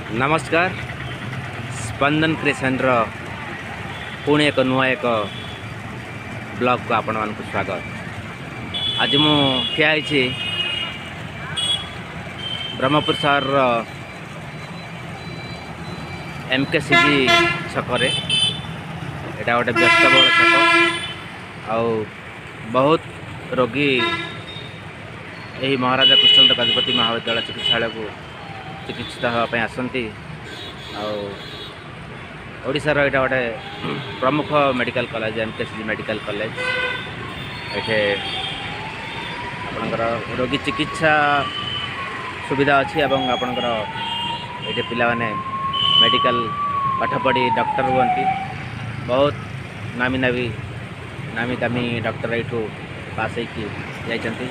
ନମସ୍କାର, ସ୍ପନ୍ଦନ କ୍ରିଏସନ୍ର ପୁଣି ଏକ ନୂଆ ଏକ ବ୍ଲଗ୍କୁ ଆପଣମାନଙ୍କୁ ସ୍ୱାଗତ। ଆଜି ମୁଁ ଠିଆ ହେଇଛି ବ୍ରହ୍ମପୁର ସହରର ଏମ୍ କେ ସି ଜି ଛକରେ। ଏଇଟା ଗୋଟେ ବ୍ୟସ୍ତବହୁଳ ଛକ ଆଉ ବହୁତ ରୋଗୀ ଏହି ମହାରାଜା କୃଷ୍ଣଚନ୍ଦ୍ର ଗଜପତି ମହାବିଦ୍ୟାଳୟ ଚିକିତ୍ସାଳୟକୁ ଚିକିତ୍ସିତ ହେବା ପାଇଁ ଆସନ୍ତି। ଆଉ ଓଡ଼ିଶାର ଏଇଟା ଗୋଟେ ପ୍ରମୁଖ medical college, M K C G medical college. ଏଠି ଆପଣଙ୍କର ରୋଗୀ ଚିକିତ୍ସା ସୁବିଧା ଅଛି ଏବଂ ଆପଣଙ୍କର ଏଠି ପିଲାମାନେ ମେଡ଼ିକାଲ ପାଠ ପଢ଼ି ଡକ୍ଟର ହୁଅନ୍ତି। ବହୁତ ନାମୀ ଦାମୀ ଡକ୍ଟର ଏଇଠୁ ପାସ୍ ହେଇକି ଯାଇଛନ୍ତି।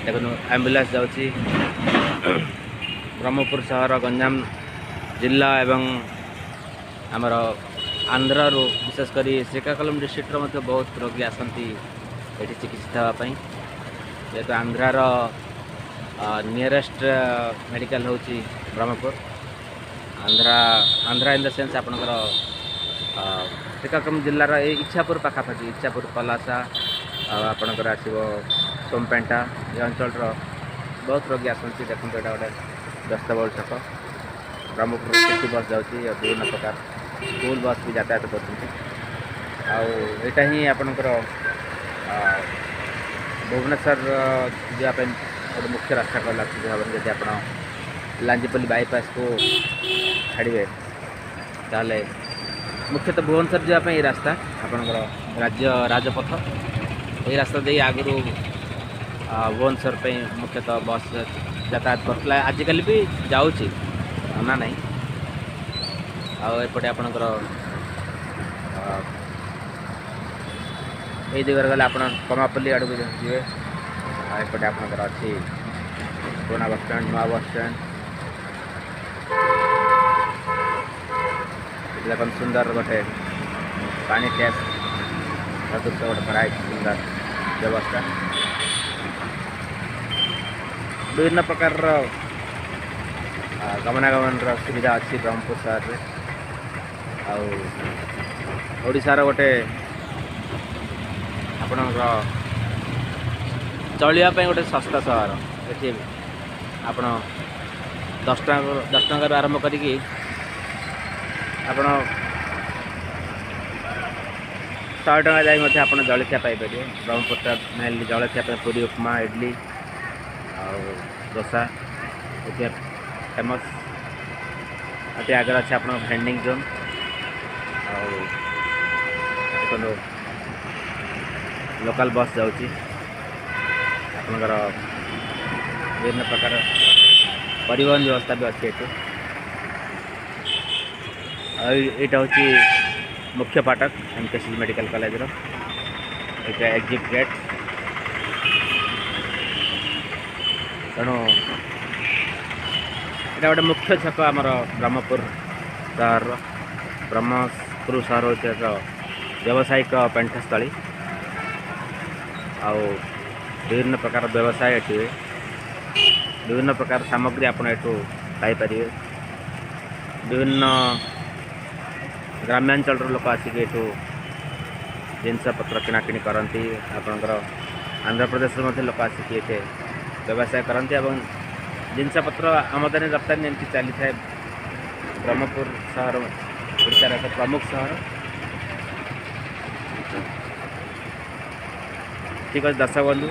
ଦେଖନ୍ତୁ, ଆମ୍ବୁଲାନ୍ସ ଯାଉଛି। ବ୍ରହ୍ମପୁର ସହର, ଗଞ୍ଜାମ ଜିଲ୍ଲା ଏବଂ ଆମର ଆନ୍ଧ୍ରରୁ, ବିଶେଷ କରି ଶ୍ରୀକାକୁଲମ ଡିଷ୍ଟ୍ରିକ୍ଟର ମଧ୍ୟ ବହୁତ ରୋଗୀ ଆସନ୍ତି ଏଠି ଚିକିତ୍ସିତ ହେବା ପାଇଁ, ଯେହେତୁ ଆନ୍ଧ୍ରାର ନିୟରେଷ୍ଟ ମେଡ଼ିକାଲ ହେଉଛି Brahmapur. Andhra in the sense ଆପଣଙ୍କର ଶ୍ରୀକାକୁଲମ ଜିଲ୍ଲାର ଏଇ ଇଚ୍ଛାପୁର ପାଖାପାଖି, ଇଚ୍ଛାପୁର, ପଲାସା ଆଉ ଆପଣଙ୍କର ଆସିବ ସୋମପେଣ୍ଟା, ଏ ଅଞ୍ଚଳର ବହୁତ ରୋଗୀ ଆସନ୍ତି। ଦେଖନ୍ତୁ, ଏଇଟା ଗୋଟେ ବ୍ୟସ୍ତବହୁଳ ଛକ। ବ୍ରହ୍ମପୁର ସିଟି ବସ୍ ଯାଉଛି ଆଉ ବିଭିନ୍ନ ପ୍ରକାର ସ୍କୁଲ ବସ୍ ବି ଯାତାୟାତ କରୁଛନ୍ତି। ଆଉ ଏଇଟା ହିଁ ଆପଣଙ୍କର ଭୁବନେଶ୍ୱର ଯିବା ପାଇଁ ଗୋଟେ ମୁଖ୍ୟ ରାସ୍ତା କହିଲା ଭାବରେ। ଯଦି ଆପଣ ଲାଞ୍ଜିପଲ୍ଲୀ ବାଇପାସ୍କୁ ଛାଡ଼ିବେ, ତାହେଲେ ମୁଖ୍ୟତଃ ଭୁବନେଶ୍ୱର ଯିବା ପାଇଁ ଏଇ ରାସ୍ତା ଆପଣଙ୍କର ରାଜ୍ୟ ରାଜପଥ। ଏଇ ରାସ୍ତା ଦେଇ ଆଗରୁ ଭୁବନେଶ୍ୱର ପାଇଁ ମୁଖ୍ୟତଃ ବସ୍ ଯାତାୟାତ କରୁଥିଲା, ଆଜିକାଲି ବି ଯାଉଛି ନା ନାହିଁ। ଆଉ ଏପଟେ ଆପଣଙ୍କର ଏଇ ଦିଗରେ ଗଲେ ଆପଣ କମାପଲ୍ଲୀ ଆଡ଼କୁ ଯିବେ। ଆଉ ଏପଟେ ଆପଣଙ୍କର ଅଛି ପୁରୁଣା ବସ୍ ଷ୍ଟାଣ୍ଡ, ନୂଆ ବସ୍ ଷ୍ଟାଣ୍ଡ। ଏଠି ଦେଖନ୍ତୁ, ସୁନ୍ଦର ଗୋଟେ ପାଣି ଟ୍ୟାପ୍ ସଦୃଶ ଗୋଟେ କରାହେଇଛି, ସୁନ୍ଦର ବ୍ୟବସ୍ଥା। ବିଭିନ୍ନ ପ୍ରକାରର ଗମନାଗମନର ସୁବିଧା ଅଛି ବ୍ରହ୍ମପୁର ସହରରେ। ଆଉ ଓଡ଼ିଶାର ଗୋଟେ ଆପଣଙ୍କର ଚଳିବା ପାଇଁ ଗୋଟେ ଶସ୍ତା ସହର। ଏଠି ଆପଣ 10 ଟଙ୍କା, 10 ଟଙ୍କାରୁ ଆରମ୍ଭ କରିକି ଆପଣ 100 ଟଙ୍କା ଯାଇ ମଧ୍ୟ ଆପଣ ଜଳଖିଆ ପାଇପାରିବେ। ବ୍ରହ୍ମପୁରଟା ମେନଲି ଜଳଖିଆ ପାଇଁ ପୁରୀ, ଉପମା, ଇଡ଼ଲି ଆଉ ଦୋସା ଏଠି ଫେମସ୍। ଏଠି ଆଗରେ ଅଛି ଆପଣଙ୍କ ଭେଣ୍ଡିଂ ଜୋନ୍। ଆଉ ଦେଖନ୍ତୁ, ଲୋକାଲ୍ ବସ୍ ଯାଉଛି। ଆପଣଙ୍କର ବିଭିନ୍ନ ପ୍ରକାର ପରିବହନ ବ୍ୟବସ୍ଥା ବି ଅଛି ଏଠି। ଆଉ ଏଇଟା ହେଉଛି ମୁଖ୍ୟ ଫାଟକ M K C G medical କଲେଜର। ଏଇଟା ଏକ୍ଜିଟ୍ ଗେଟ୍। ତେଣୁ ଏଇଟା ଗୋଟେ ମୁଖ୍ୟ ଛକ ଆମର ବ୍ରହ୍ମପୁର ସହରର। ବ୍ରହ୍ମପୁର ସହର ହେଉଛି ଏକ ବ୍ୟବସାୟିକ ପେଣ୍ଠସ୍ଥଳୀ ଆଉ ବିଭିନ୍ନ ପ୍ରକାର ବ୍ୟବସାୟ ଏଠି ହୁଏ। ବିଭିନ୍ନ ପ୍ରକାର ସାମଗ୍ରୀ ଆପଣ ଏଠୁ ପାଇପାରିବେ। ବିଭିନ୍ନ ଗ୍ରାମାଞ୍ଚଳର ଲୋକ ଆସିକି ଏଠୁ ଜିନିଷପତ୍ର କିଣାକିଣି କରନ୍ତି। ଆପଣଙ୍କର ଆନ୍ଧ୍ରପ୍ରଦେଶରୁ ମଧ୍ୟ ଲୋକ ଆସିକି ଏଠି ବ୍ୟବସାୟ କରନ୍ତି ଏବଂ ଜିନିଷପତ୍ର ଆମଦାନୀ ରପ୍ତାନୀ ଏମିତି ଚାଲିଥାଏ। ବ୍ରହ୍ମପୁର ସହର ଓଡ଼ିଶାର ଏକ ପ୍ରମୁଖ ସହର। ଠିକ୍ ଅଛି ଦର୍ଶକ ବନ୍ଧୁ,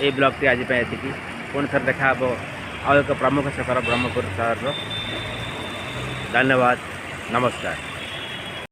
ଏଇ ବ୍ଲଗ୍ଟି ଆଜି ପାଇଁ ଏତିକି। ପୁଣି ଥରେ ଦେଖା ହେବ ଆଉ ଏକ ପ୍ରମୁଖ ଛକର, ବ୍ରହ୍ମପୁର ସହରର। ଧନ୍ୟବାଦ, ନମସ୍କାର।